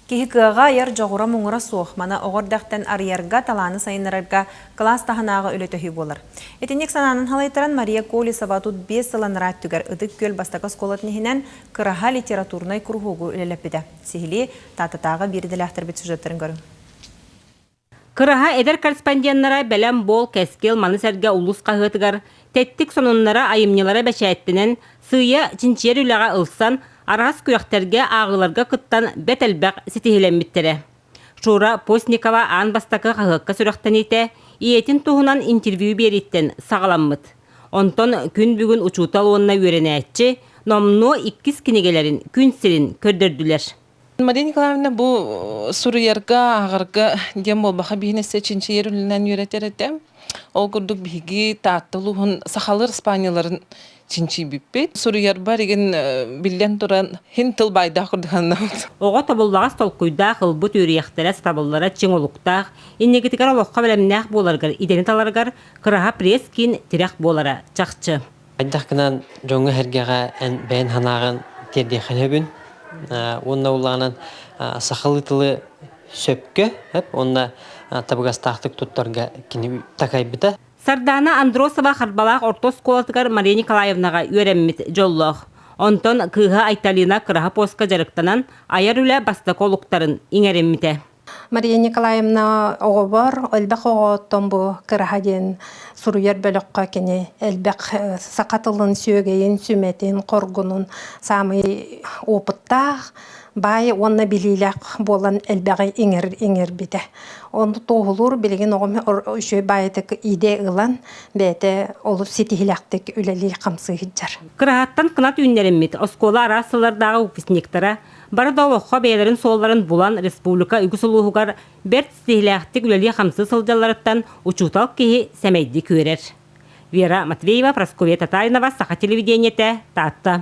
Киһи кыаҕа айар дьоҕура муҥура суох, маны оҕо эрдэхтэн арыйарга, талааны сайыннарарга кылаас таһынааҕы үлэ төһүү буолар. Итинник санаанан халайтаран Мария Колесова 35 сыл анараа өттүгэр Ытык Күөл бастакы оскуолатын иһинэн Кыраһа литературнай куруһуогу үлэлэппитэ. Сиһилии Тааттатааҕы биир идэлээхтэрбит сюжеттарын көрүҥ. Кыраһа эдэр корреспонденнара Бэлэм буол Кэскил маны сэргэ улуус хаһыатыгар тэттик сонуннара, айымньылара бэчээттэнэн, сыыйа чинчийэр үлэҕэ ылсан, араас күрэхтэргэ, ааҕыыларга кыттан бэрт элбэх ситиһиилэммиттэрэ. Шура Постникова аан бастакы хаһыакка сүрэхтэниитэ ийэтин туһунан интервью биэрииттэн саҕаламмыт. Онтон күн бүгүн учуутал уонна үөрэнээччи номнуо иккис кинигэлэрин күн сирин көрдөрдүлэр. Мария Николаевна бу суруйарга, ааҕарга диэн буолбаха биһинэсэ чинчийэр үлэнэн үөрэтэр этэ. Ол курдук биһиги Таатта улууһун сахалар Испанияларын чинчийбиппит. Суруйарбар игин биллэн туран хин тыл баайдаах курдук аннабыт. Оҕо тобуллаҕас толкуйдаах, ылбыт үөрүйэхтэрэ, сатабыллара чиҥ олуктаах, инникитигэр олоххо бэлэмнээх буоларыгар, идэни таларыгар Кыраһа пресс-киин тирэх буолара чахчы. Хайдах гынан дьоҥҥо-сэргэҕэ эн бэйэн санааҕын тиэрдиэххин сөбүн уонна улаанан сахалыы тылы сөпкө уонна табыгастаахтык туттарга кини такайбыта. Сардаана Андросова Харбалаах орто оскуолатыгар Мария Николаевнаҕа үөрэммит дьоллоох. Онтон кыыһа Айталина Кыраһа поска дьарыктанан айар үлэ бастакы олуктарын иҥэриммитэ. Мария Николаевна оҕобор элбэх оҕоттон бу Кыраһа диэн суруйар бөлөххө кини элбэх саха тылын сүөгэйин, сүмэтин, хоргунун саамай опыттаах, баай уонна билиилээх буолан элбэҕи иҥэр иҥэрбитэ. Ону туоһулуур билигин оҕом үчүгэй баайытык идэ ылан бэйэтэ олус ситиһилээхтик үлэлии-хамсыы сылдьар. Кыраһаттан кынат үүннэриммит оскуола араас сыллардааҕы выпускниктара Бары да олоххо бэйэлэрин суолларын булан республика үгүс улууһугар бэрт ситиһилээхтик үлэлии-хамсыы сылдьалларыттан учуутал киһи сэмэйдик үөрэр. Вера Матвеева, Прасковья Татаринова, Саха телевидениетэ, Таатта.